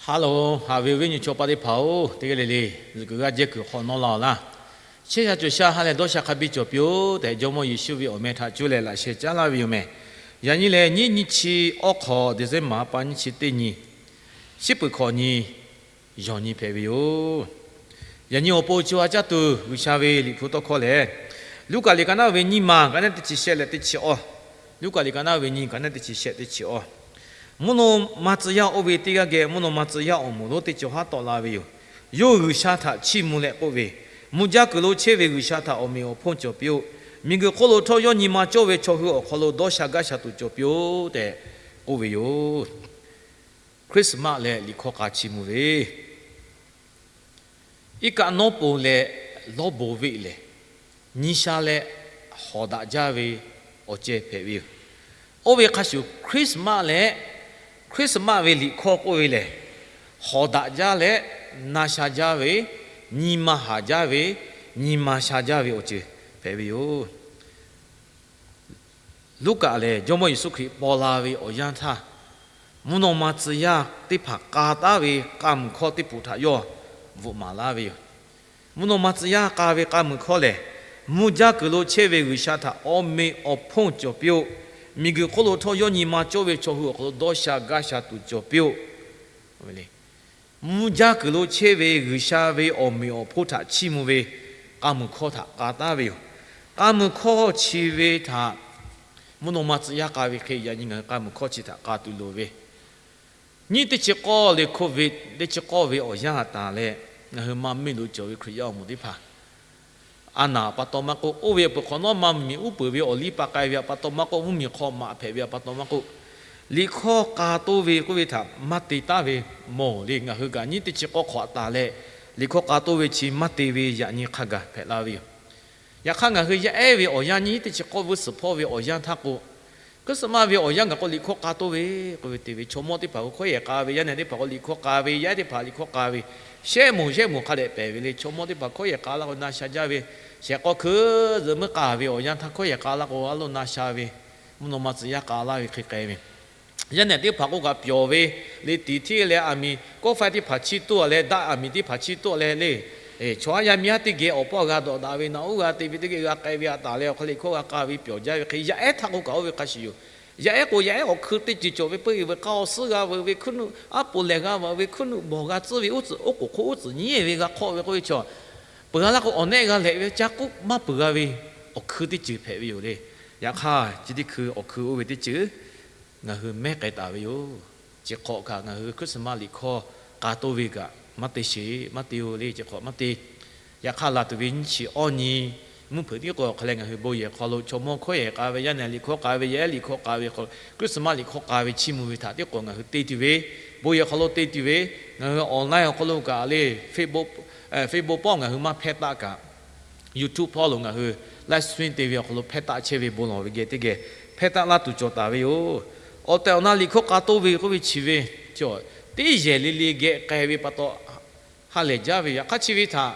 Hello, haꞈ ve awˬ viˉ nyi chaw pa teˇ hpaˍ-oˬ, teˇ g'aˇ le le zuhꞈ kuiˬ g'aˇ jehˇ kuiˬ hk'awꞈ nawˉ la-oˬ laˇ. Chehˇ sha cawˬ sha ha lehˬ dawˇ sha hk'a biˇ cawˬ piˇ-oˬ tehꞈ, Jawˇmawˇ Yeˍsuˆ ve awˬ meh htaꞈ cuˇ leh laꞈ sheh caˉ laˇ ve yoˬ mehˍ. Yaꞈ nyi lehˬ, nyiˇ nyiˇ chi awˉ hk'awꞈ December pa nyiˇ chi teˇ nyi, shiˉ peuˬ hkawꞈ nyi, yawˬ nyi hpehꞈ ve yoˬ. Yaꞈ nyi awˬ pon co ha caˇ tuˬ G'uiˬsha ve liꞈ hpu tawˇ hkawˇ lehˬ, Luˉkaꞈ liꞈ ka naˉ ve nyiˇ ma, ka naˉ teˇ chi shehˆ leh teˇ chi awˇ. Luˉkaꞈ liꞈ ka naˉ ve nyiˇ, ka naˉ teˇ chi shehˆ teˇ chi awˇ. Mvuhˇ naw ma tcuh yaˇ oˇ ve teˇ g'aˇ geh mvuhˇ naw ma tcuh yaˇ awˬ moˍ lonˉ teˇ cawˬ haˉ tawˆ la ve yoˬ. Yawˇ G'uiˬsha htaꞈ chiˇ mvuh leh k'oˆ ve, Mvuh jaˇ kuiˬ lo chehˇ ve G'uiˬsha htaꞈ awˬ meꞈ awˬ hponˇ cawˬ piˇ-oˆ. Miˬguiˬ hk'oˆ lo htawˇ yawˇ nyi ma cawˇ ve chaw hui awˬ hk'aw lo dawˇ sha gaˇ sha tuˬ cawˬ piˇ-oˆ tehꞈ k'oˆ ve yoˬ. Christmas leh liꞈ hkawˇ k'a chiˇ mvuh ve, iˉ kaˆ nawˉ po leh lawˇ bon veˆ lehˬ, nyi sha leh hawˍ daꞈ jaˇ ve awˬ ceh hpehꞈ ve yoˬ. Oˇ ve hk'a shuˍ Christmas leh Christmas ve liꞈ hkawˇ k'oˆ ve lehˬ, hawˍ daꞈ jaˇ leh na sha jaˇ ve, nyi ma haˍ jaˇ ve, nyi ma sha jaˇ ve awˬ ceuˬ hpehꞈ ve yoˬ. Luˉkaꞈ lehˬ, Jawˇmawˇ Yeˍsuˆ Hkriꞈ paw la ve awˬ yanˇ htaˇ, mvuhˇ naw ma tcuh yaˇ teˇ hpaˍ k'a taˉ ve k'a muiˬ hkawˇ teˇ poˬ htaꞈ yawˇ bvuhꞈ maˍ laˇ ve yoˬ. Mvuhˇ naw ma tcuh yaˇ k'a ve k'a muiˬ hkawˇ lehˬ, Mvuh jaˇ kuiˬ lo chehˇ ve G'uiˬsha htaꞈ awˬ meꞈ awˬ hponˇ cawˬ piˇ-oˆ. Miˬguiˬ hk'oˆ lo htawˇ yawˇ nyi ma cawˇ ve chaw hui awˬ hk'aw lo dawˇ sha gaˇ sha tuˬ cawˬ piˇ-oˆ. Mvuh jaˇ kuiˬ lo chehˇ ve G'uiˬsha ve awˬ meꞈ awˬ hponˇ htaꞈ chiˇ mvuh ve k'a muiˬ hkawˇ htaꞈ k'a taˉ ve yoˬ. K'a muiˬ hkawˇ chi ve htaꞈ mvuhˇ naw ma tcuh yaˇ k'a ve hk'e yaꞈ nyi ngaˬ hui k'a muiˬ hkawˇ chi htaꞈ k'a tuˬ loˍ ve, nyiˇ teˇ chi k'awˇ leh COVID teˇ chi k'awˇ ve awˬ yanˇ taˍ leh, ngaˬ hui maˇ miˇ lo cawˬ ve Hkriꞈ yaˇ awˬ moˍ teˇ hpaˍ a naˍ pa taw maˇ k'oˆ, oˇ ve awˬ peuˬ hk'awꞈ nawˉ maˇ miˬ uˉ peunˍ ve awˬ liˇ pa k'ai ve pa taw maˇ k'oˆ, mvuhˇmiˬ hk'aw maꞈ hpehꞈ ve pa taw maˇ k'oˆ, liꞈ hkawˇ k'a toˇ ve k'oˆ ve htaꞈ maˇ te taˉ ve mawˬ le. Ngaˬ hui kaꞈ nyiˇ teˇ chi k'awˇ hk'awꞈ taˍ leh, liꞈ hkawˇ k'a toˇ ve chi maˇ te ve yaꞈ nyi hk'a gaˬ hpehꞈ la ve yoˬ. Yaꞈ hk'aˇ, ngaˬ hui yaˇ ehˉ ve awˬ yanˇ nyiˇ teˇ chi k'awˇ vuiˇ suhˍ hpawˇ ve awˬ yanˇ htaˇ k'o, Christmas ve awˬ yanˇ gaˬ k'o liꞈ hkawˇ k'a toˇ ve k'oˆ ve te ve, chaw mawˇ teˇ hpaˍ k'o hkawˉ yehˬ k'a ve, yaˇ nehˬ teˇ hpaˍ k'o liꞈ hkawˇ k'a ve, yaˇ ehˉ teˇ hpaˍ liꞈ hkawˇ k'a ve, shehˆ moˍ shehˆ moˍ hk'a dehꞈ pehˬ ve le. Chaw mawˇ teˇ hpaˍ hkawˉ yehˬ k'a laˇ k'o na sha jaˇ ve, shehˍ k'aw hkui zuhꞈ meuˇ k'a ve awˬ yanˇ htaˇ hkawˉ yehˬ k'a laˇ k'o a loˇ na sha ve, mvuhˇ naw ma tcuh yaˇ k'a laˇ ve hk'e k'ai ve, yaˇ nehˬ teˇ hpaˍ k'o kaꞈ pyawˬ ve, le tiˍ hteˇ leh aˬ miˍ kawˆ faiˇ teˇ hpaˍ chiˇ toˆ leh daˆ aˬ miˍ teˇ hpaˍ chiˇ toˆ leh le, chaw haˉ yaˇ miˇ haˉ teˇ geh awˬ pawˆ g'a dawꞈ daꞈ ve, naꞈ uˉ g'a te ve teˇ geh g'a k'ai ve a taˍ leh awˬ hk'aw liꞈ hkawˇ g'a k'a ve pyawˬ jaˇ ve hk'e, yaˇ ehˉ htaˇ k'o kaꞈ oˇ ve hk'a shuˍ yoˬ. Yaˇ ehˉ k'o yaˇ ehˉ awˬ hkui teˇ ceuˬ cawˬ ve peuˬ ve, k'a awˬ suhˉ g'a veuꞈ ve, hkuiˉ nuˆ aˉ poˍ lehˬ g'a veuꞈ ve, hkuiˉ nuˆ bawˬ g'a tcuhˉ ve, uˉ tcuhˍ oˉ k'oˍ hk'oˆ uˉ tcuhˍ nyiˉ ve g'a hk'awˆ ve k'oˆ ve chaw, peuˬ g'a laˇ k'o awˬ nehˆ g'a lehꞈ ve, ca k'oˆ maˇ peuˬ g'a ve awˬ hkui teˇ ceuˬ hpehꞈ ve yoˬ le. Yaꞈ hk'aˇ, chi teˇ hkui awˬ hkui oˇ ve teˇ ceuˬ ngaˬ hui mehˉ k'ai taˍ ve yoˬ. Chi hk'awꞈ kaꞈ ngaˬ hui Christmas liꞈ hkawˇ k'a toˇ ve kaꞈ maˇ te sheˍ, maˇ te-o le, chi hk'awꞈ maˇ te. Yaꞈ hk'aˇ, laˬ tuˬ ve nyiˇ chi awˇ nyi mvuhˇ hpeuꞈ tiˉ k'o awˬ hk'a leh ngaˬ hui bon yehˬ hk'aw lo chaw mawˇ hkawˉ yehˬ k'a ve, yaˇ nehˬ liꞈ hkawˇ k'a ve, yaˇ ehˉ liꞈ hkawˇ k'a ve, Christmas liꞈ hkawˇ k'a ve chiˇ mvuh ve htaꞈ tiˉ k'o ngaˬ hui te tuˬ ve, bon yehˬ hk'aw lo te tuˬ ve, ngaˬ hui online awˬ hk'aw lo kaꞈ le, Facebook, Facebook pawˆ ngaˬ hui maˇ hpehˇ taˆ kaꞈ, YouTube hpawˇ lo ngaˬ hui live stream te ve awˬ hk'aw lo hpehˇ taˆ chehˇ ve bon lawˬ ve geh teˇ geh hpehˇ taˆ laˇ tuˬ cawˬ taˍ ve yoˬ. Awˬ tehˬ awˬ na liꞈ hkawˇ k'a toˇ ve k'oˆ ve chi ve, teˇ yehˬ le le geh k'ai ve pa taw ha lehˬ jaˇ ve. Yaꞈ hk'aˇ chi ve htaꞈ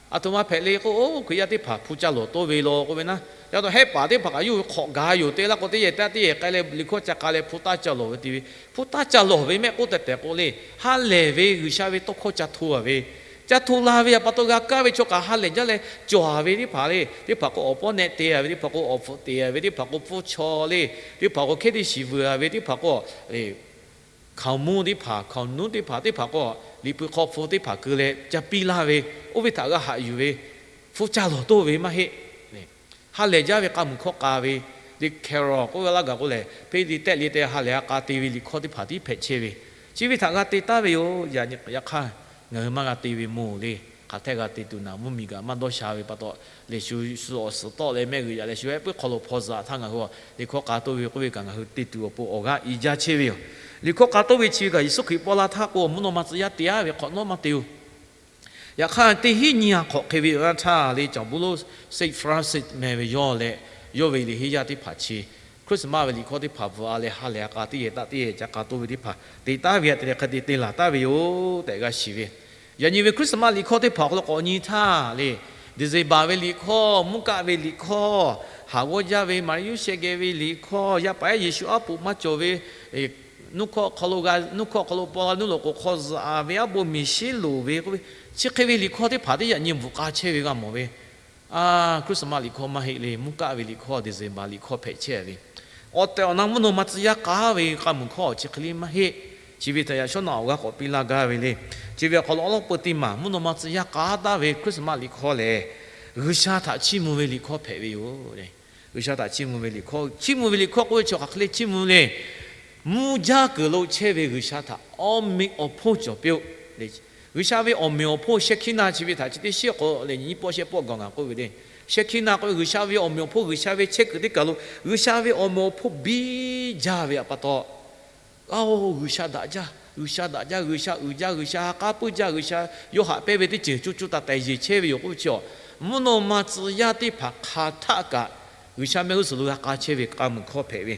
aˬ htoꞈ ma hpehꞈ le k'o, oˇ Hkriꞈ yaˇ teˇ hpaˍ hpu ca lawˬ toˇ ve law k'oˆ ve naˆ, yaꞈ taw hehˆ paˍ teˇ hpaˍ kaꞈ yawˇ hui hk'awꞈ gaˬ yoˬ te laˇ k'o, teˇ yehˬ taˇ teˇ yehˬ k'ai leh liꞈ hkawˇ ca k'a leh hpu taˇ ca lawˬ ve te ve, hpu taˇ ca lawˬ ve mehˆ k'oˆ tehˬ tehˬ k'o le, ha lehˬ ve G'uiˬsha ve tawˇ hkawˇ ca hto-a ve, ca hto la ve pa taw g'a kaˇ ve chaw kaꞈ ha lehˬ jaˇ leh cawˬ-a ve teˇ hpaˍ le, teˇ hpaˍ k'o awˬ pawˇ nehˆ te-a ve, teˇ hpaˍ k'o awˬ hpfuhꞈ te-a ve, teˇ hpaˍ k'o pfuhˇ chaw le, teˇ hpaˍ k'o hkehˉ teˇ shiˍ vuiˬ-a ve, teˇ hpaˍ k'o hkaoˍmonˇ teˇ hpaˍ, hkaoˍmonˇ teˇ hpaˍ, teˇ hpaˍ k'o liꞈ pui hk'aw hpu teˇ hpaˍ keu leh ca piˇ laˇ ve, oˇ ve htaꞈ g'a haꞈ yuˬ ve, hpu ca lawˬ toˇ ve maˇ heˆ. Ha lehˬ jaˇ ve k'aˇ muiˬ hkawˇ k'a ve, le carol k'oˆ ve laˇ gaˬ k'o lehˬ, hpeˇ le tehˆ le tehꞈ ha lehˬ a k'a te ve liꞈ hkawˇ teˇ hpaˍ tiˉ hpehꞈ chehˇ ve, chi ve htaꞈ g'a te taˍ ve yoˬ. Yaꞈ hk'aˇ, ngaˬ hui maˇ g'a te ve mawˬ le. Hk'aˬ htaˇ g'a te tuˬ naˍ, mvuhˇmiˬ kaꞈ maˇ dawˇ sha ve pa taw, lehˬ shu shu awˬ suhˍ tawˆ leh mehˆ g'uiˬ yaꞈ leh shu ehˉ puiˉ hk'aw lo hpaw zuhꞈ htaˇ ngaˬ hui liꞈ hkawˇ k'a toˇ ve k'oˆ ve kaꞈ ngaˬ hui te tuˬ awˬ pon awˬ g'aˇ i jaˇ chehˇ ve yoˬ. Liꞈ hkawˇ k'a toˇ ve chi ve kaꞈ Yeˍsuˆ Hkriꞈ paw la htaˇ k'o mvuhˇ naw ma tcuh yaˇ te-a ve hk'awꞈ nawˉ maˇ te-o. Yaꞈ hk'aˇ, teˇ hinˉ nyiˇ ha hk'awꞈ hk'e ve awˬ yanˇ htaˇ le, Caˍ Bawˇlawˇ Saint Francis meh ve yawˇ leh yawˇ ve liꞈ henˇ yaˇ teˇ hpaˍ chi Christmas ve liꞈ hkawˇ teˇ hpaˍ bvuhꞈ-a leh ha lehˬ a k'a teˇ yehˬ taˆ teˇ yehˬ ca k'a toˇ ve teˇ hpaˍ te taˍ ve aꞈ te leh hk'e te te laˬ taˍ ve yoˬ tehꞈ g'a shiˍ ve. Yaꞈ nyi ve Christmas liꞈ hkawˇ teˇ hpaˍ awˬ hk'aw lo k'awꞈ nyi htaˇ le, December ve liꞈ hkawˇ, mvuhˇ kaˆ ve liꞈ hkawˇ, haˍ g'awˇ jaˇ ve Maˍriˆ Yoˇsehꞈ geh ve liꞈ hkawˇ, yaˇ paˍ ehˉ Yeˍsuˆ aˉ poꞈ maˇ cawˬ ve nuˇ hkawˇ hk'aw lo g'a, nuˇ hkawˇ hk'aw lo paw la nuˇ loꞈ k'oˍ hk'aw zuhꞈ ve aˉ bo miˬ shiˉ loˍ ve k'oˆ ve, chi hk'e ve liꞈ hkawˇ teˇ hpaˍ teˇ yaꞈ nyi bvuhꞈ k'a chehˇ ve g'a mawˬ ve. Aˉ, Christmas liꞈ hkawˇ maˇ heˆ le. Mvuhˇ kaˆ ve liꞈ hkawˇ, December liꞈ hkawˇ hpehꞈ chehˇ ve, awˬ tehˬ awˬ na mvuhˇ naw ma tcuh yaˇ k'aˉ ve k'a muiˬ hkawˇ chi hk'e le maˇ heˆ. Chi ve htaꞈ yaꞈ shawˉ naꞈ awˬ g'aˇ k'awꞈ piˇ laˇ gaˇ ve le. Chi ve awˬ hk'aw lo awˉ lawˉ peu teˇ maˬ mvuhˇ naw ma tcuh yaˇ k'aˉ taˍ ve Christmas liꞈ hkawˇ lehˬ, G'uiˬsha htaꞈ chiˇ mvuh ve liꞈ hkawˇ hpehꞈ ve yoˬ. G'uiˬsha htaꞈ chiˇ mvuh ve liꞈ hkawˇ, chiˇ mvuh ve liꞈ hkawˇ k'oˆ ve chi hk'aˬ hk'e le chiˇ mvuh le. Mvuh jaˇ kuiˬ lo chehˇ ve G'uiˬsha htaꞈ awˬ meꞈ awˬ hponˇ cawˬ piˇ-oˆ. G'uiˬsha ve awˬ meꞈ awˬ hponˇ sheh hkiˇ na chi ve htaꞈ chi teˇ shiˉ k'o leh nyi pawˆ sheh pawˆ gawˬ ngaˬ k'oˆ ve le. Sheh hkiˇ na k'oˆ ve G'uiˬsha ve awˬ meꞈ awˬ hponˇ, G'uiˬsha ve chehˇ kuiˬ teˇ kaˬ lo G'uiˬsha ve awˬ meꞈ awˬ hponˇ biˇ jaˇ ve pa taw, aˉ-oˬ, G'uiˬsha daꞈ jaˇ, G'uiˬsha daꞈ jaˇ, G'uiˬsha uiˍ jaˇ, G'uiˬsha ha k'aˉ puiˉ jaˇ, G'uiˬsha yawˇ haꞈ pehnˇ ve teˇ ceuˬ co co taiˍ taiˍ yeˬ chehˇ ve yoˬ k'oˆ ve chi, mvuhˇ naw ma tcuh yaˇ teˇ hpaˍ hk'aˬ htaˆ kaꞈ G'uiˬsha mehˆ g'uˇ suhˍ lo g'a k'a chehˇ ve k'a muiˬ hkawˇ hpehꞈ ve.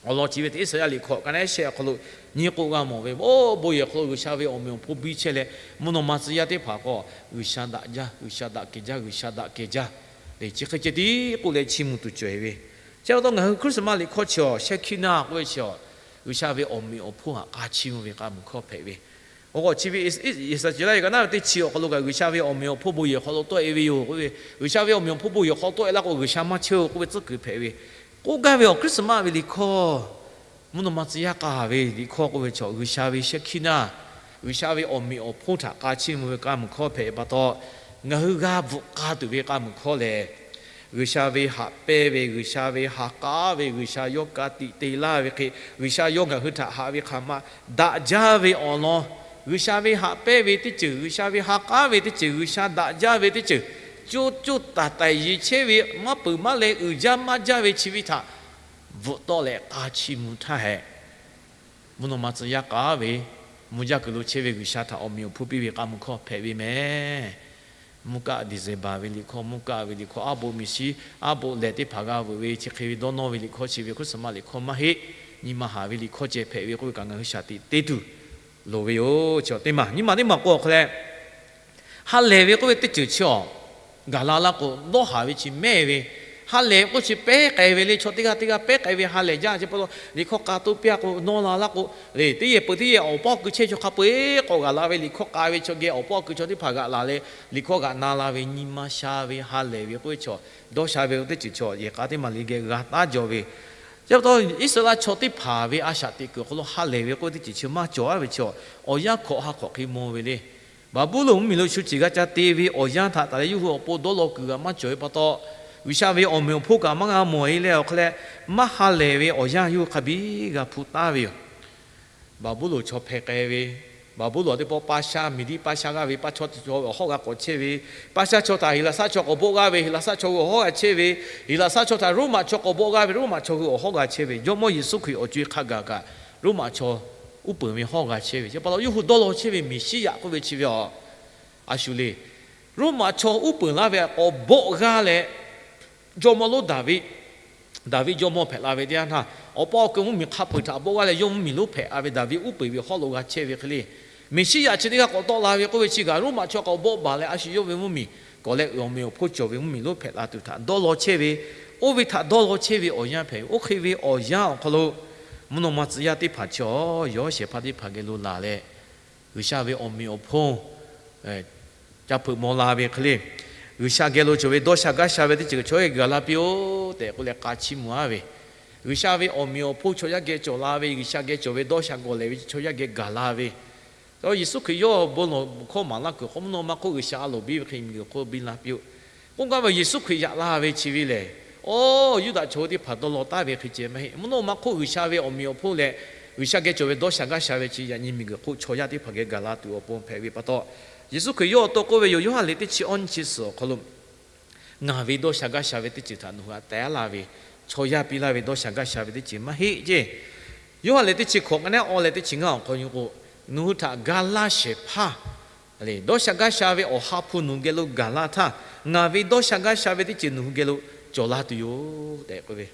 Awˬ lawn chi ve teˇ Iˉsaˍyaˆ liꞈ hkawꞈ ka naˉ shehˆ awˬ hk'aw lo nyi k'o g'a mawˬ ve, oˇ bon yehˬ hk'aw lo G'uiˬsha ve awˬ meꞈ awˬ hponˇ biˇ chehˇ leh, mvuhˇ naw ma tcuh yaˇ teˇ hpaˍ k'o, G'uiˬsha daꞈ jaˇ, G'uiˬsha daꞈ kehˬ jaˇ, G'uiˬsha daꞈ kehˬ jaˇ le, chi hk'e ceh tiˉ k'oˆ leh chiˇ mvuh tuˬ cawˬ e ve. Chi pa taw ngaˬ hui Christmas liꞈ hkawˇ chi awˬ sheh hkiˇ na k'oˆ ve chi, G'uiˬsha ve awˬ meꞈ awˬ hponˇ haꞈ k'a chiˇ mvuh ve k'a muiˬ hkawˇ hpehꞈ ve. Awˬ k'o chi ve Iˉsaˍyaˆ ka naˉ teˇ chi awˬ hk'aw lo kaꞈ G'uiˬsha ve awˬ meꞈ awˬ hponˇ bon yehˬ hk'aw lo tawˆ e ve yoˬ k'oˆ ve, G'uiˬsha ve awˬ meꞈ awˬ hponˇ bon yehˬ hk'aw lo tawˆ e laˇ k'o G'uiˬsha maˇ chehˇ-oˬ k'oˆ ve tcuhˉ kuiˬ hpehꞈ ve. K'oˆ gaˇ ve awˬ Christmas ve liꞈ hkawˇ, mvuhˇ naw ma tcuh yaˇ k'a ve liꞈ hkawˇ k'oˆ ve chaw G'uiˬsha ve sheh hkiˇ na, G'uiˬsha ve awˬ meꞈ awˬ hponˇ htaꞈ k'a chiˇ mvuh ve k'a muiˬ hkawˇ hpehꞈ pa taw, ngaˬ hui g'a bvuhꞈ k'a tuˬ ve k'a muiˬ hkawˇ lehˬ, G'uiˬsha ve haꞈ pehnˇ ve, G'uiˬsha ve ha k'aˉ ve, G'uiˬsha yawˇ ka tiꞈ te laˇ ve hk'e, G'uiˬsha yawˇ ngaˬ hui htaꞈ haꞈ ve hk'aˬ ma daꞈ jaˇ ve awˬ lawn, G'uiˬsha ve haꞈ pehnˇ ve teˇ ceuˬ, G'uiˬsha ve ha k'aˉ ve teˇ ceuˬ, G'uiˬsha daꞈ jaˇ ve teˇ ceuˬ, co co taiˍ taiˍ yeˬ chehˇ ve maˇ peuˬ maˇ leh uiˍ jaˇ maˇ jaˇ ve chi ve htaꞈ bvuhꞈ tawˆ leh k'a chiˇ mvuh htaˇ hehꞈ, mvuhˇ naw ma tcuh yaˇ k'a ve, mvuh jaˇ kuiˬ lo chehˇ ve G'uiˬsha htaꞈ awˬ meꞈ awˬ hponˇ piˇ ve k'a muiˬ hkawˇ hpehꞈ ve mehˍ. Mvuhˇ kaˆ December ve liꞈ hkawˇ, mvuhˇ kaˆ ve liꞈ hkawˇ, aˉ bo miˬ shiˉ aˉ bo lehˬ teˇ hpaˍ g'a veuꞈ ve chi hk'e ve dawˇ nawˇ ve liꞈ hkawˇ chi ve Christmas liꞈ hkawˇ maˇ heˆ. Nyi ma haˍ ve liꞈ hkawˇ ceh hpehꞈ ve k'oˆ ve kaꞈ ngaˬ hui shaˍ tiꞈ te tuˬ loˍ ve yoˬ. Chi teˇ maˬ nyi ma teˇ maˬ k'o awˬ hk'aw leh, ha lehˬ ve k'oˆ ve teˇ ceuˬ chi awˬ gaˬ la laˇ k'o dawˇ haˍ ve chi mehˇ ve, ha lehˬ k'oˆ chi pehˉ k'ai ve le. Chaw teˇ g'aˇ teˇ g'aˇ pehˉ k'ai ve ha lehˬ jaˇ. Chi pa taw liꞈ hkawˇ k'a to piˇ-a k'o nawˇ la laˇ k'o le, teˇ yehˬ peuˬ teˇ yehˬ awˬ paˇ awˬ kui chehˇ chaw hk'a peu-eˬ k'awꞈ g'aˬ la ve, liꞈ hkawˇ k'a ve chaw geh awˬ paˇ awˬ kui chaw teˇ hpaˍ g'aꞈ laˬ leh liꞈ hkawˇ g'aꞈ na la ve, nyi ma sha ve ha lehˬ ve k'oˆ ve chaw, dawˇ sha ve teˇ ceuˬ chaw yehˬ k'a teˇ maˬ le geh g'a taˉ jaw ve. Chi pa taw Iˉsaˍreˍlaˆ chaw teˇ hpaˍ ve a shaꞈ teꞈ kuiˬ awˬ hk'aw lo ha lehˬ ve k'oˆ ve teˇ ceuˬ chi maˇ cawˬ-a ve chi, awˬ yanˇ hkawꞈ ha hk'awꞈ hk'e mawˬ ve le. Baˍbuˍlonˍ mvuhˇmiˬ lo shu ceˬ g'a ca te ve awˬ yanˇ htaꞈ taˍ leh yawˇ hui awˬ pon dawˇ law kuiˬ g'a maˇ cawˬ ve pa taw, G'uiˬsha ve awˬ meꞈ awˬ hponˇ kaꞈ maˇ g'a mawˬ-e leh awˬ hk'aw leh, maˇ ha lehˬ ve awˬ yanˇ yawˇ hui hk'a biˇ g'a hpu taˍ ve yoˬ. Baˍbuˍlonˍ chaw hpeh k'ai ve, Baˍbuˍlonˍ teˇ pawˆ paˇ shaˉ, Meˍdiˆ paˇ shaˉ g'aˇ ve paˇ chaw ve awˬ hawˉ g'a k'awꞈ chehˇ ve, paˇ shaˉ chaw htaꞈ Heˍlaˍsaˆ chaw k'awꞈ bawˆ g'aˇ ve, Heˍlaˍsaˆ chaw hui awˬ hawˉ g'a chehˇ ve, Heˍlaˍsaˆ chaw htaꞈ Roˉmaꞈ chaw k'awꞈ bawˆ g'aˇ ve, Roˉmaꞈ chaw hui awˬ hawˉ g'a chehˇ ve, Jawˇmawˇ Yeˍsuˆ Hkriꞈ awˬ co-e hk'a gaˬ kaꞈ Roˉmaꞈ chaw uˉ peunˍ ve hawˉ g'a chehˇ ve. Chi pa taw yawˇ hui dawˇ law chehˇ ve Meˍsiˉyaꞈ k'oˆ ve chi ve a, a shu le, Roˉmaꞈ chaw uˉ peunˍ laˇ ve k'awꞈ bawˆ g'aˇ leh, jawˇmawˇ lonˉ Daˍviˆ, Daˍviˆ jawˇmawˇ hpehꞈ la ve teˇ yanˇ htaˇ, awˬ pa awˬ kui mvuhˇmiˬ hk'a peu-eˬ htaꞈ bawˆ g'aˇ leh yawˇ mvuhˇmiˬ lonˉ hpehꞈ la ve, Daˍviˆ uˉ peunˍ ve awˬ hawˉ lo g'a chehˇ ve hk'e le. Meˍsiˉyaꞈ chi teˇ g'aˇ k'awꞈ tawˆ la ve k'oˆ ve chi kaꞈ, Roˉmaꞈ chaw k'awꞈ bawˆ baˬ leh a shu yawˇ ve mvuhˇmiˬ kawˬ leh awˬ meꞈ awˬ hponˇ cawˬ ve mvuhˇmiˬ lonˉ hpehꞈ la tuˬ htaꞈ dawˇ law chehˇ ve, oˇ ve htaꞈ dawˇ law chehˇ ve awˬ yanˇ hpehꞈ ve. Oˇ hk'e ve awˬ yanˇ awˬ hk'aw lo mvuhˇ naw ma tcuh yaˇ teˇ hpaˍ chi awˬ yawˇ shehˍ hpaˇ teˇ hpaˍ geh lo laˬ leh, G'uiˬsha ve awˬ meꞈ awˬ hponˇ ca hpeuꞈ maw la ve hk'e le, G'uiˬsha geh lo cawˬ ve dawˇ sha gaˇ sha ve teˇ ceuˬ chaw yaˇ geh gaˬ la piˇ-oˆ tehꞈ k'oˆ leh k'a chiˇ mvuh-a ve. G'uiˬsha ve awˬ meꞈ awˬ hponˇ chaw yaˇ geh cawˬ la ve, G'uiˬsha geh cawˬ ve dawˇ sha gawˬ lehˬ ve chaw yaˇ geh gaˬ la ve. Yeˍsuˆ Hkriꞈ yawˇ bon lawˬ hkawˇ maˍ laˇ kuiˬ hk'aw mvuhˇ naw ma hk'oˆ G'uiˬsha a loˍ biˇ ve hk'e miˬguiˬ hk'oˆ biˇ la piˇ-oˆ. K'oˆ gaˇ ve Yeˍsuˆ Hkriꞈ yaꞈ la ve chi ve lehˬ, oˇ Yuˇdaꞈ chaw hui teˇ hpaˍ dawˇ law taˍ ve hk'e ceh maˇ heˆ. Mvuhˇ naw ma hk'oˆ G'uiˬsha ve awˬ meꞈ awˬ hponˇ leh G'uiˬsha geh cawˬ ve dawˇ sha gaˇ sha ve chi yaꞈ nyi miˬguiˬ hk'oˆ chaw yaˇ teˇ hpaˍ geh gaˬ la tuˬ awˬ pon hpehꞈ ve pa taw, Yeˍsuˆ Hkriꞈ yawˇ awˬ to k'oˆ ve yoˬ. Yoˇhanˬ lehˬ teˇ chi awˇ nyi chi suhˍ awˬ hk'aw lo, ngaˬ ve dawˇ sha gaˇ sha ve teˇ ceuˬ htaꞈ nawˬ hui htaꞈ tehˉ laˇ ve, chaw yaˇ piˇ laˇ ve dawˇ sha gaˇ sha ve teˇ ceuˬ maˇ heˆ ceˇ. Yoˇhanˬ lehˬ teˇ chi hkawꞈ ka neˉ awˇ leh teˇ chi ngaˇ awˬ hk'aw nyi k'o, nawˬ hui htaꞈ ga laˇ shehˍ hpaˇ dawˇ sha gaˇ sha ve awˬ ha hpu nawˬ hui geh lo gaˬ la htaˇ, ngaˬ ve dawˇ sha gaˇ sha ve teˇ ceuˬ nawˬ hui geh lo cawˬ la tuˬ yoˬ tehꞈ k'oˆ ve.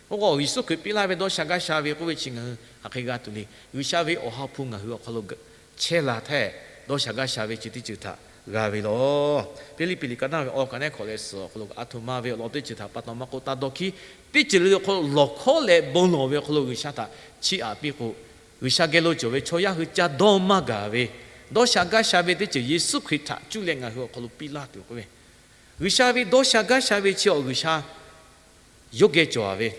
Oˇ k'o Yeˍsuˆ Hkriꞈ piˇ laˇ ve dawˇ sha gaˇ sha ve k'oˆ ve chi ngaˬ hui hk'aˬ hk'e g'a tuˬ le. G'uiˬsha ve awˬ ha hpu ngaˬ hui awˬ hk'aw lo chehˇ la htaˇ, dawˇ sha gaˇ sha ve chi teˇ ceuˬ htaꞈ g'a ve lawˬ. Hpiˇliˇpiˆ liꞈ ka naˉ ve awˇ ka neˉ hkawꞈ leh suhˍ awˬ hk'aw lo a htoꞈ ma ve awˬ lawn teˇ ceuˬ htaꞈ pa taw maˇ k'oˆ, taˇ dawˇ hkiˉ teˇ ceuˬ le awˬ hk'aw lo lawˬ hkawˉ leh bon lawˬ ve awˬ hk'aw lo G'uiˬsha htaꞈ chiˇ aꞈ piˇ k'o, G'uiˬsha geh lo cawˬ ve chaw yaˇ hui ca dawˇ maˇ gaˬ ve, dawˇ sha gaˇ sha ve teˇ ceuˬ Yeˍsuˆ Hkriꞈ htaꞈ cuˇ leh ngaˬ hui awˬ hk'aw lo piˇ laˇ tuˬ k'oˆ ve, G'uiˬsha ve dawˇ sha gaˇ sha ve chi awˬ G'uiˬsha yawˇ geh cawˬ ve,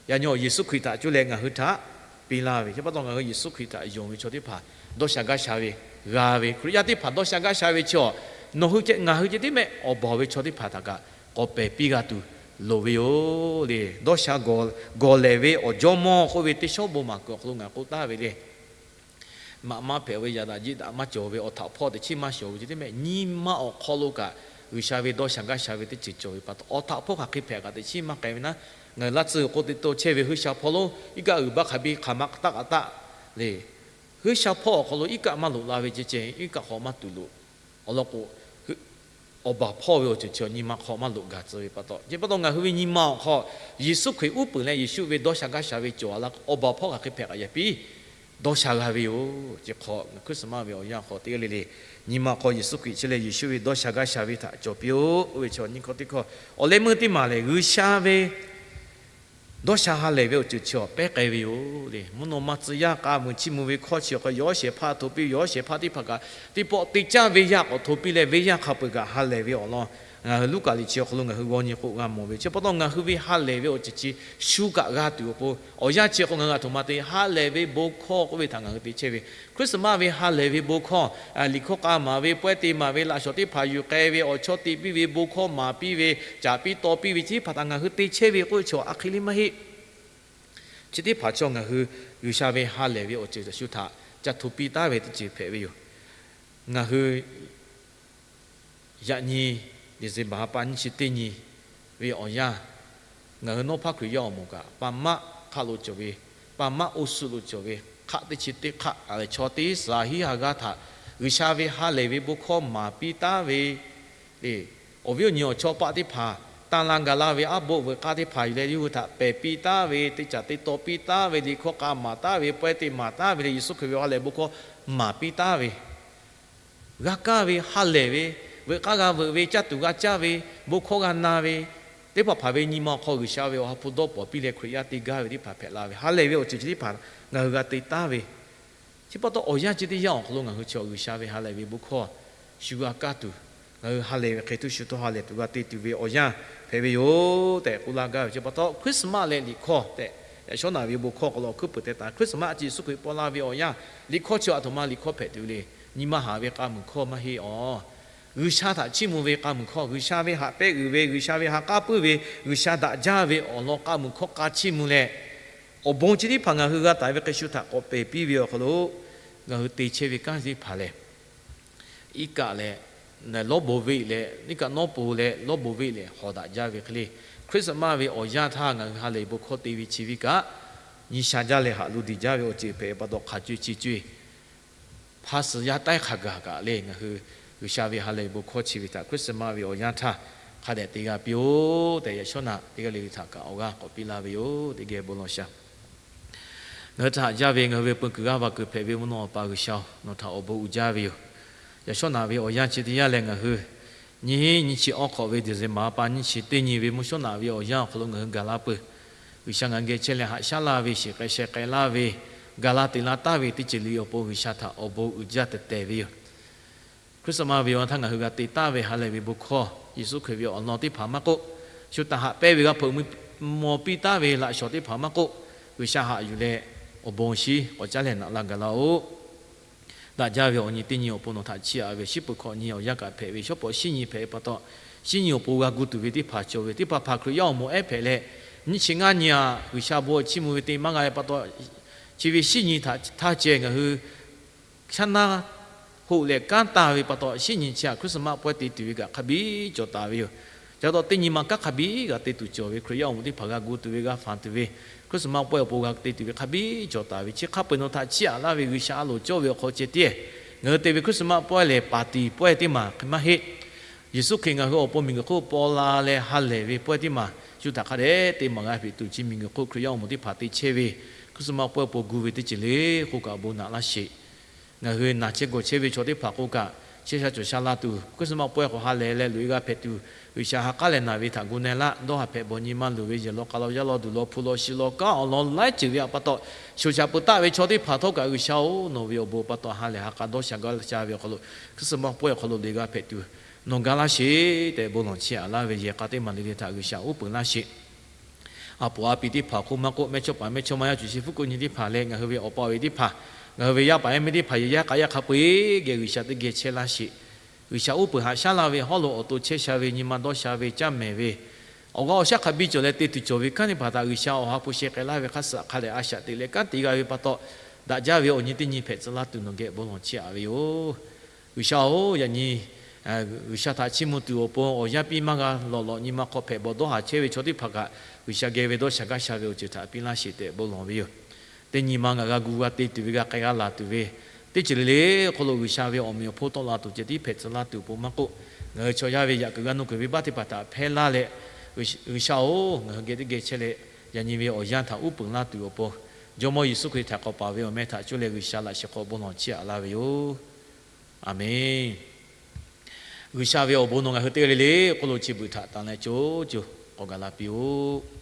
yaꞈ nyi awˬ Yeˍsuˆ Hkriꞈ htaꞈ cuˇ leh ngaˬ hui htaꞈ piˇ laˇ ve. Chi pa taw ngaˬ hui Yeˍsuˆ Hkriꞈ htaꞈ yonˍ ve chaw teˇ hpaˍ dawˇ sha gaˇ sha ve g'a ve, Hkriꞈ yaˇ teˇ hpaˍ dawˇ sha gaˇ sha ve chi awˬ, nawˬ hui ceh ngaˬ hui ceh tiˉ mehˆ awˬ baˬ ve chaw teˇ hpaˍ htaꞈ kaꞈ k'awꞈ pehˬ piˇ g'a tuˬ loˍ ve yoˬ le. Dawˇ sha gawˬ lehˬ ve awˬ jawˇmawˇ k'oˆ ve teˇ shawˉ bon maˍ kuiˬ awˬ hk'aw lo ngaˬ k'oˆ taˍ ve le. Maꞈ maˇ hpehꞈ ve, yaꞈ daꞈ jiˆ daꞈ maˇ cawˬ ve, awˬ htaꞈ hpawˇ teꞈ chiˉ maˇ shawˍ ve ceh tiˉ mehˆ, nyi ma awˬ hk'aw lo kaꞈ G'uiˬsha ve dawˇ sha gaˇ sha ve teˇ ceuˬ cawˬ ve pa taw, awˬ htaꞈ hpawˇ hk'aˬ hk'e hpehꞈ kaꞈ teꞈ chiˉ maˇ k'ai ve naˉ, ngaˬ hui laˇ tcuh k'o te taw chehˇ ve Huiˉ sha hpawˇ lonˉ iˉ kaˆ uiˍ baˆ hk'a biˇ hk'aˬ ma taˆ k'a taˆ le. Huiˉ sha hpawˇ awˬ hk'aw lo iˉ kaˆ maˇ loꞈ la ve ceh ceh, iˉ kaˆ hk'aw maˇ tuˬ loꞈ. Awˬ lawn k'o, awˬ baˬ hpawˇ ve awˬ ceuˬ chi awˬ nyi ma hk'aw maˇ loꞈ gaˬ tcuh ve pa taw, chi pa taw ngaˬ hui ve nyi ma awˬ hk'aw Yeˍsuˆ Hkriꞈ uˉ peunˍ leh Yeˍsuˆ ve dawˇ sha gaˇ sha ve cawˬ a la k'o, awˬ baˬ hpawˇ hk'aˬ hk'e hpehꞈ kaꞈ yaꞈ piˇ dawˇ sha g'a ve yoˬ. Chi hk'aw ngaˬ Christmas ve awˬ yanˇ hk'aw teˇ g'aˇ le le, nyi ma hk'aw Yeˍsuˆ Hkriꞈ chi leh Yeˍsuˆ ve dawˇ sha gaˇ sha ve htaꞈ cawˬ piˇ-oˆ. Oˇ ve chi awˬ nyi hkawˇ teˇ hkawˇ awˬ leh meuˇ teˇ maˬ lehˬ, G'uiˬsha ve dawˇ sha ha lehˬ ve awˬ ceuˬ chi awˬ pehˉ k'ai ve yoˬ le. Mvuhˇ naw ma tcuh yaˇ k'a muiˬ chiˇ mvuh ve hkawˇ chi awˬ hk'aw yawˇ shehˍ hpaˇ hto piˇ ve, yawˇ shehˍ hpaˇ teˇ hpaˍ kaꞈ teˇ pawˆ te caˇ ve yaˇ k'awꞈ hto piˇ leh, venˇ yaˇ hk'a peuˬ kaꞈ ha lehˬ ve awˬ lawn ngaˬ hui Luˉkaꞈ liꞈ chi awˬ hk'aw lo ngaˬ hui g'aw nyi k'o g'a mawˬ ve. Chi pa taw ngaˬ hui ve ha lehˬ ve awˬ ceuˬ chi shu kaꞈ g'a tuˬ awˬ pon, awˬ yanˇ chi awˬ hk'aw ngaˬ hui a htoꞈ ma te ha lehˬ ve bon hkawˇ k'oˆ ve htaꞈ ngaˬ hui te chehˇ ve. Christmas ve ha lehˬ ve bon hkawˇ, liꞈ hkawˇ k'a maˍ ve, pawehˇ te maˍ ve, laꞈ shawnˍ teˇ hpaˍ yuˬ k'ai ve, awˬ chawˇ te piˇ ve, bon hkawˇ maˍ piˇ ve, caˍ piˇ taw piˇ ve, chi teˇ hpaˍ htaꞈ ngaˬ hui te chehˇ ve k'oˆ ve chaw a hk'e le maˇ heˆ. Chi teˇ hpaˍ chaw ngaˬ hui G'uiˬsha ve ha lehˬ ve awˬ ceuˬ shu htaꞈ ca hto piˇ taˉ ve teˇ ceuˬ hpehꞈ ve yoˬ. Ngaˬ hui yaꞈ nyi December ha pa nyiˇ chi teˇ nyi ve awˬ yanˇ, ngaˬ hui Nawˉ hpaˇ Hkriꞈ yaˇ awˬ moˍ kaꞈ pa maˆ hk'aˆ lo cawˬ ve, pa maˆ oˇ suhˆ lo cawˬ ve hk'aˆ teˇ chi teˇ hk'aˆ, chaw teˇ suhˍ hiˉ ha g'aˇ htaꞈ G'uiˬsha ve ha lehˬ ve bon hkawˇ maˍ piˇ taˉ ve le. Awˬ viˉ awˬ nyi awˬ chawˇ paˆ teˇ hpaˍ, tanˇ la gaˬ la ve aˉ boˆ veuꞈ k'aˇ teˇ hpaˍ yuˬ leh yawˇ hui htaꞈ pehˬ piˇ taˉ ve, te caˍ te taw piˇ taˉ ve, liꞈ hkawˇ k'a maˍ taˉ ve, pawehˇ te maˍ taˉ ve leh, Yeˍsuˆ Hkriꞈ ve ha lehˬ bon hkawˇ maˍ piˇ taˉ ve g'a kaˇ ve, ha lehˬ ve, veuꞈ k'aˇ g'a veuꞈ ve, caˇ tuˬ g'a caˇ ve, bon hkawˇ g'a na ve, teˇ hpaˍ hpaˍ ve nyi ma awˬ hk'aw G'uiˬsha ve awˬ ha hpu dawˇ pawˍ piˇ leh Hkriꞈ yaˇ te gaˇ ve teˇ hpaˍ hpehꞈ la ve, ha lehˬ ve awˬ ceuˬ chi teˇ hpaˍ ngaˬ hui g'a te taˉ ve. Chi pa taw awˬ yanˇ chi teˇ yanˇ awˬ hk'aw lo ngaˬ hui chi G'uiˬsha ve ha lehˬ ve bon hkawˇ shu g'a kaˇ tuˬ, ngaˬ hui ha lehˬ ve hk'e tuˇ shu htawˇ ha lehˬ tuˬ g'a te tuˬ ve awˬ yanˇ hpehꞈ ve yoˬ tehꞈ k'oˆ laˇ gaˇ ve. Chi pa taw Christmas leh liꞈ hkawˇ tehꞈ yaꞈ shawˉ naꞈ ve bon hkawˇ awˬ hk'aw lo awˬ hkuiˉ puiˍ te taˍ, Christmas chi Yeˍsuˆ Hkriꞈ paw la ve awˬ yanˇ, liꞈ hkawˇ chi a htoꞈ ma liꞈ hkawˇ hpehꞈ tuˬ le. Nyi ma haˍ ve k'a muiˬ hkawˇ maˇ heˆ awˬ. G'uiˬsha htaꞈ chiˇ mvuh ve k'a muiˬ hkawˇ, G'uiˬsha ve haꞈ pehnˇ uiˍ ve, G'uiˬsha ve ha k'aˉ puiˉ ve, G'uiˬsha daꞈ jaˇ ve awˬ lawn k'a muiˬ hkawˇ k'a chiˇ mvuh leh, awˬ bon chi teˇ hpaˍ ngaˬ hui g'a taˍ ve hk'e shu htaꞈ k'awꞈ pehˬ piˇ ve awˬ hk'aw lo ngaˬ hui te chehˇ ve kanˉ teˇ hpaˍ lehˬ, iˉ kaˆ leh lawˇ bon venˇ leh, iˉ kaˆ nawˉ pon leh lawˇ bon venˇ lehˬ hawˍ daꞈ jaˇ ve hk'e le, Christmas ve awˬ yanˇ htaˇ ngaˬ hui ha lehˬ bon hkawˇ te ve chi venˇ kaꞈ, nyi sha jaˇ leh haꞈ lo diˬ jaˇ ve awˬ ceuˬ hpehꞈ pa taw hk'aˬ co e chi co e hpa suhˍ yaˇ taiˉ hk'a gaˬ kaꞈ le, ngaˬ hui G'uiˬsha ve ha lehˬ bon hkawˇ chi ve htaꞈ Christmas ve awˬ yanˇ htaˇ hk'a dehꞈ te g'a piˇ-oˆ tehꞈ yaꞈ shawˉ naꞈ teˇ g'aˇ le le htaꞈ kaꞈ awˬ g'aˇ k'awꞈ piˇ laˇ ve yoˬ. Teˇ geh bon lawˬ sha. Ngaˬ hui htaꞈ haꞈ jaˇ ve ngaˬ hui ve peu kuiˬ g'aˇ va kuiˬ hpehꞈ ve mvuhˇ naw awˬ pa G'uiˬsha-oˬ, nawˬ htaꞈ awˬ bon uiˍ jaˇ ve yoˬ. Yaꞈ shawˉ naꞈ ve awˬ yanˇ chi teˇ yanˇ leh ngaˬ hui nyiˇ hinˉ nyiˇ chi awˬ hk'awꞈ ve December ha pa nyiˇ chi teˇ nyi ve mvuhˇ shawˉ naꞈ ve awˬ yanˇ awˬ hk'aw lo ngaˬ hui gaˬ la peuˬ. G'uiˬsha ngaˬ geh chehˇ leh haꞈ shaˉ laˇ ve, shiˍ k'ai sheh k'ai laˇ ve, gaˬ la teꞈ la taˍ ve teˇ ceuˬ le awˬ pon G'uiˬsha htaꞈ awˬ bon uiˍ jaˇ tehꞈ tehˬ ve yoˬ. Christmas ve awˬ yanˇ htaˇ ngaˬ hui g'a te taˍ ve ha lehˬ ve bon hkawˇ, Yeˍsuˆ Hkriꞈ ve awˬ lawn teˇ hpaˍ maˇ k'oˆ, shu htaꞈ haꞈ pehnˇ ve g'a hpeuꞈ mvuh maw piˇ taˍ ve laꞈ shawnˍ teˇ hpaˍ maˇ k'oˆ, G'uiˬsha haꞈ yuˬ leh awˬ bon shinˉ k'awꞈ caˉ leh naꞈ la gaˬ laˇ-oˆ. Daꞈ jaˇ ve awˬ nyi teˇ nyi awˬ pon nawˬ htaꞈ chiˇ aꞈ ve, shiˉ peuˬ hkawꞈ nyi awˬ yanˇ kaꞈ hpehꞈ ve, shawˉ pawˍ shinˉ nyi hpehꞈ ve pa taw, shinˉ nyi awˬ pon g'a gu tuˬ ve teˇ hpaˍ cawˬ ve, teˇ hpaˍ hpaˍ Hkriꞈ yaˇ awˬ moˍ ehˉ hpehꞈ leh, nyiˇ chi ngaˇ nyi aꞈ G'uiˬsha bon chiˇ mvuh ve te maˇ g'a ve pa taw, chi ve shinˉ nyi htaꞈ htaˇ ceh ngaˬ hui shaˉ naˉ hoꞈ leh kanˉ taˍ ve pa taw, shinˉ nyi chi aꞈ Christmas pawehˇ te tuˬ ve kaꞈ hk'a biˉ cawˬ taˍ ve yoˬ. Ca taw teˇ nyi ma kanˉ hk'a biˉ g'a te tuˬ cawˬ ve, Hkriꞈ yaˇ awˬ moˍ teˇ hpaˍ g'a gu tuˬ ve, g'a fanˬ tuˬ ve, Christmas pawehˇ awˬ pon g'a te tuˬ ve hk'a biˉ cawˬ taˍ ve. Chi hk'a peu-eˬ nawˬ htaꞈ chiˇ aꞈ laˇ ve G'uiˬsha a loˍ cawˇ ve awˬ hk'aw ceh tiˉ, ngaˬ hui te ve Christmas pawehˇ lehˬ party pawehˇ teˇ maˬ hk'e maˇ heˆ. Yeˍsuˆ Hkriꞈ ngaˬ hui awˬ pon miˬguiˬ hk'oˆ paw la leh ha lehˬ ve pawehˇ teˇ maˬ shu htaꞈ hk'a dehꞈ te maˍ g'a hpeꞈ tuˬ, chi miˬguiˬ hk'oˆ Hkriꞈ yaˇ awˬ moˍ teˇ hpaˍ te chehˇ ve Christmas pawehˇ awˬ pon gu ve teˇ ceuˬ le k'oˆ kaꞈ bon naꞈ laˇ sheˍ. Ngaˬ hui naˬ chehˇ gawˬ chehˇ ve chaw teˇ hpaˍ k'oˆ kaꞈ, chehˇ sha cawˬ sha la tuˬ, Christmas pawehˇ hk'aw ha lehˬ leh loꞈ-e g'a hpehꞈ tuˬ, G'uiˬsha ha k'aˉ leh naˬ ve htaꞈ gu na-e laˇ. Dawˇ haˍ hpehꞈ bawˬ nyi ma luˬ ve yehˬ law k'a law yaˇ law duˬ law hpu law shi law kanˉ awˬ lawn laiˉ ceuˬ ve htaꞈ pa taw, shoˍ shaˍ peuˬ taˆ ve chaw teˇ hpaˍ htawˇ kaꞈ G'uiˬsha-oˬ, nawˬ ve awˬ bon pa taw ha lehˬ ha k'a dawˇ sha gaˇ sha ve awˬ hk'aw lo, Christmas pawehˇ awˬ hk'aw lo loꞈ-e g'a hpehꞈ tuˬ nawˬ ga laˇ sheˍ tehꞈ bon lawˬ chehˇ-a laˇ ve yehˬ k'a teˇ maˬ le le htaꞈ G'uiˬsha uˉ peunˍ laˇ sheˍ. A poˍ a pi teˇ hpaˍ hk'oˆ maˇ k'oˆ, mehˇchawˇ paˍ mehˇchawˇma yaˇ cuˬ chi fuˉ kuˆ nyi teˇ hpaˍ leh ngaˬ hui ve awˬ pa awˬ e teˇ hpaˍ, ngaˬ hui ve yaˇ paˍ yaˇ miˇ teˇ hpaˍ yehˬ yaˇ k'a yaˇ hk'a peu-eˬ geh G'uiˬsha teˇ geh chehˇ laˇ sheˍ. G'uiˬsha uˉ peunˍ haꞈ shaˉ laˇ ve hawˉ lo awˬ to chehˇ sha ve nyi ma dawˇ sha ve caˇ mehˍ ve awˬ g'aˇ awˬ shaˉ hk'a biˇ cawˬ leh te tuˬ cawˬ ve kanˉ teˇ hpaˍ htaꞈ G'uiˬsha awˬ ha hpu sheh k'ai laˇ ve hk'a suh hk'a dehꞈ a shaꞈ teꞈ leh kanˉ te g'a ve pa taw, daꞈ jaˇ ve awˬ nyi teˇ nyi hpehꞈ tcuh laˇ tuˬ nawˬ geh bon lawˬ chehˇ-a ve yoˬ. G'uiˬsha-oˬ, yaꞈ nyi G'uiˬsha htaꞈ chiˇ mvuh tuˬ awˬ pon awˬ yanˇ piˇ maˇ g'a lawꞈ lawꞈ nyi ma hk'aw hpehꞈ bawˬ dawˇ haˍ chehˇ ve chaw teˇ hpaˍ kaꞈ, G'uiˬsha geh ve dawˇ sha gaˇ sha ve awˬ ceuˬ htaꞈ piˇ laˇ sheˍ tehꞈ bon lawˬ ve yoˬ. Teˇ nyi ma ngaˬ g'a gu g'a te tuˬ ve g'a k'ai g'a laˬ tuˬ ve teˇ ceuˬ le le hk'aw lo G'uiˬsha ve awˬ meꞈ awˬ hponˇ tawˆ la tuˬ ceh tiˉ hpehꞈ tcuh laˇ tuˬ awˬ pon maˇ k'oˆ, ngaˬ hui chaw yaˇ ve yaꞈ kuiˬ g'a nuˇ kuiˬ ve baˆ teˇ hpaˍ htaꞈ hpehˇ laˇ leh, G'uiˬsha-oˬ, ngaˬ hui geh teˇ geh chehˇ leh, yaꞈ nyi ve awˬ yanˇ htaꞈ uˉ peunˍ laˇ tuˬ awˬ pon, Jawˇmawˇ Yeˍsuˆ Hkriꞈ htaꞈ k'awꞈ paˍ ve awˬ meh htaꞈ cuˇ leh G'uiˬsha laꞈ sheh hk'aw bon lawˬ chehˇ-a laˇ ve yoˬ. Aˬmenˍ. G'uiˬsha ve awˬ bon nawˬ ngaˬ hui teˇ g'aˇ le le hk'oˆ lo chi beuꞈ htaꞈ tanˍ leh co co k'awꞈ gaˬ la piˇ-oˆ.